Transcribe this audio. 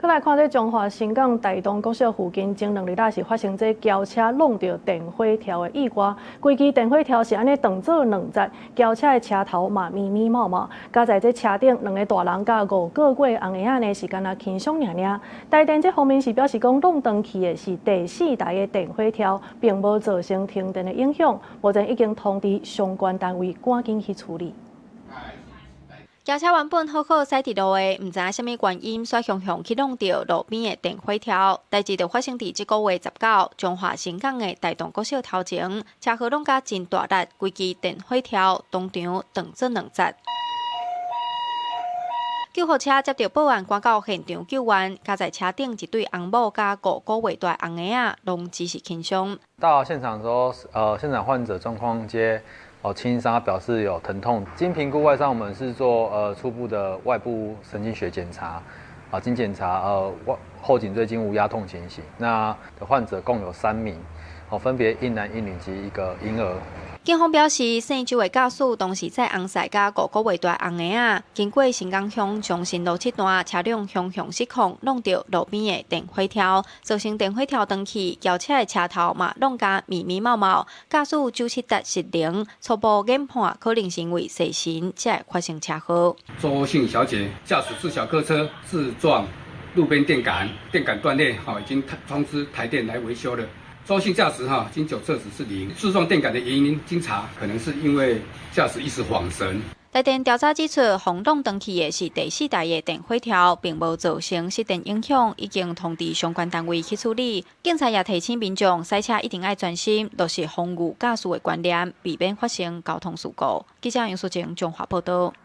閣來看這彰化伸港大同國小附近，前兩日仔是發生這轎車挵著電火柱的意外。規支電火柱是按呢斷做兩節，轎車的車頭嘛密密麻麻。加在這車頂兩个大人佮5個月甕嬰仔呢，是干焦輕傷爾爾。台電這方面是表示講，挵斷去的是第四代的電火柱，並無造成停電的影響。目前已經通知相關單位趕緊去處理。轎車原本好好駛佇路的，毋知影啥物原因，煞雄雄去挵著路邊的電火柱。代誌就發生佇這个月19，彰化伸港的大同國小頭前，車禍挵甲真大力，規支電火柱當場斷做兩節。救護車接著報案，趕到現場救援，加在車頂一對翁某佮5個月大甕嬰仔，攏只是輕傷。到現場的時候，現場患者狀況皆輕傷，表示有疼痛。經評估外傷，我們是做初步的外部神經學檢查，啊，經檢查外後頸椎均無壓痛情形。那的患者共有三名，哦，分別一男一女及一個嬰兒。警方表示，姓周的駕駛當時載翁婿佮5個月大甕嬰仔，經過伸港鄉中心路七段，車輛雄雄失控，挵著路邊的電火柱，造成電火柱斷去，轎車的車頭嘛挵甲密密麻麻。駕駛周七達失靈，初步研判可能是因為踅神才會發生車禍。周姓小姐駕駛自小客車自撞路邊電桿，電桿斷裂，已經通知台電來維修了。周姓駕駛哈，經酒測值是零，自撞電桿的原因經查，可能是因為駕駛一時恍神。台電調查指出，予挵斷去的是第四代的電火柱，並無造成失電影響，已經通知相關單位去處理。警察也提醒民眾，駛車一定愛專心，落實防禦駕駛的觀念，避免發生交通事故。記者楊淑靜彰化報道。